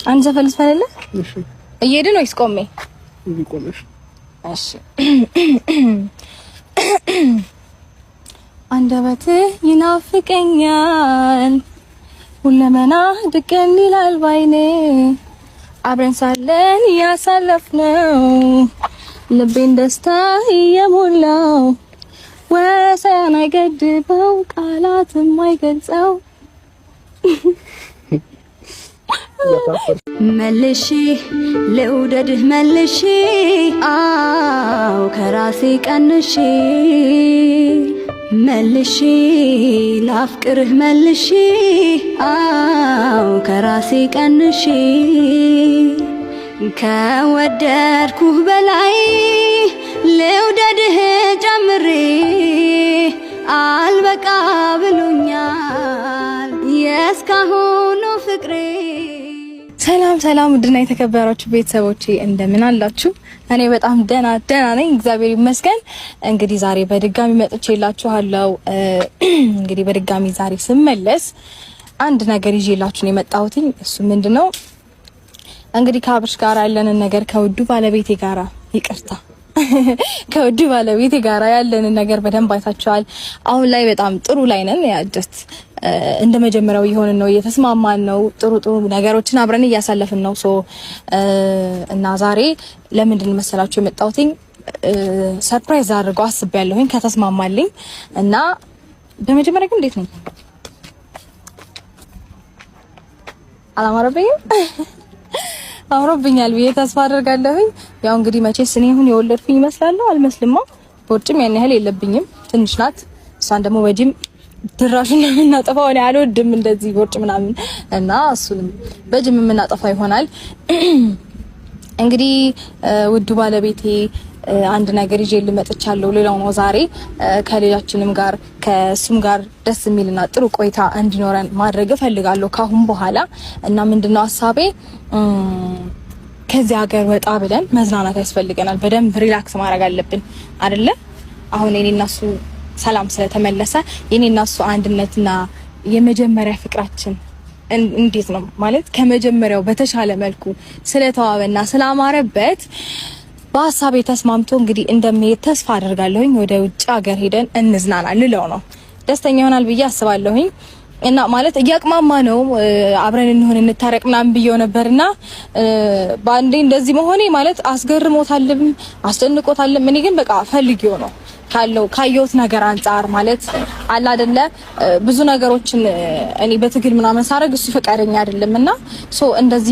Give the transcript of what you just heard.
አንድ ዘፈን ልዝፈንልህ? እሺ። እየሄድን ወይስ ቆሜ? እዚህ ቆመሽ። እሺ። አንደበትህ ይናፍቀኛል፣ ሁለመና ድቅን ይላል ባይኔ፣ አብረን ሳለን ያሳለፍነው ልቤን ደስታ እየሞላው፣ ወሰን አይገድበው ቃላት የማይገልጸው። መልሼ ልውደድህ መልሼ፣ አው ከራሴ ቀንሼ፣ መልሼ ላፍቅርህ መልሼ፣ አው ከራሴ ቀንሼ፣ ከወደድኩህ በላይ ልውደድህ ጨምሬ፣ አልበቃ ብሎኛል የእስካሁኑ ፍቅሬ። ሰላም ሰላም፣ ውድና የተከበራችሁ ቤተሰቦቼ እንደምን አላችሁ? እኔ በጣም ደህና ደህና ነኝ፣ እግዚአብሔር ይመስገን። እንግዲህ ዛሬ በድጋሚ መጥቼላችኋለሁ። እንግዲህ በድጋሚ ዛሬ ስመለስ አንድ ነገር ይዤላችሁ ነው የመጣሁትኝ። እሱ ምንድነው? እንግዲህ ከአብርሽ ጋር ያለንን ነገር፣ ከውዱ ባለቤቴ ጋራ፣ ይቅርታ፣ ከውዱ ባለቤቴ ጋራ ያለንን ነገር በደንብ አይታችኋል። አሁን ላይ በጣም ጥሩ ላይ ነን። Yeah, just እንደ መጀመሪያው እየሆንን ነው፣ እየተስማማን ነው። ጥሩ ጥሩ ነገሮችን አብረን እያሳለፍን ነው። So እና ዛሬ ለምንድን መሰላችሁ የመጣሁትኝ? Surprise አድርገው አስቤያለሁኝ ከተስማማልኝ። እና በመጀመሪያ ግን እንዴት ነው? አላማረብኝም? አምሮብኛል ብዬ ተስፋ አደርጋለሁኝ። ያው እንግዲህ መቼስ እኔ አሁን የወለድኩኝ ይመስላለሁ፣ አልመስልማ። ቦርጭም ያን ያህል የለብኝም፣ ትንሽ ናት። እሷን ደግሞ በጂም ድራሹን ነው የምናጠፋው። እኔ አልወድም እንደዚህ ቦርጭ ምናምን እና እሱንም በጂም የምናጠፋ ይሆናል። እንግዲህ ውዱ ባለቤቴ አንድ ነገር ይዤ ልመጥቻለሁ። ሌላው ነው ዛሬ ከሌላችንም ጋር ከእሱም ጋር ደስ የሚልና ጥሩ ቆይታ እንዲኖረን ማድረግ እፈልጋለሁ ካሁን በኋላ። እና ምንድነው ሀሳቤ? ከዚህ ሀገር ወጣ ብለን መዝናናት ያስፈልገናል። በደንብ relax ማድረግ አለብን አይደለ? አሁን የኔና እሱ ሰላም ስለተመለሰ፣ የኔና እሱ አንድነትና የመጀመሪያ ፍቅራችን እንዴት ነው ማለት ከመጀመሪያው በተሻለ መልኩ ስለተዋበና ስላማረበት በሀሳቤ ተስማምቶ እንግዲህ እንደሚሄድ ተስፋ አደርጋለሁኝ። ወደ ውጭ ሀገር ሄደን እንዝናና ልለው ነው። ደስተኛ ይሆናል ብዬ አስባለሁኝ። እና ማለት እያቅማማ ነው፣ አብረን እንሆን እንታረቅ ምናምን ብየው ነበርና በአንዴ እንደዚህ መሆኔ ማለት አስገርሞታልም አስጨንቆታልም። እኔ ግን በቃ ፈልጌው ነው፣ ካለው ካየሁት ነገር አንጻር ማለት አለ አይደለ፣ ብዙ ነገሮችን እኔ በትግል ምናምን ሳደርግ እሱ ፈቃደኛ አይደለም እና so እንደዚህ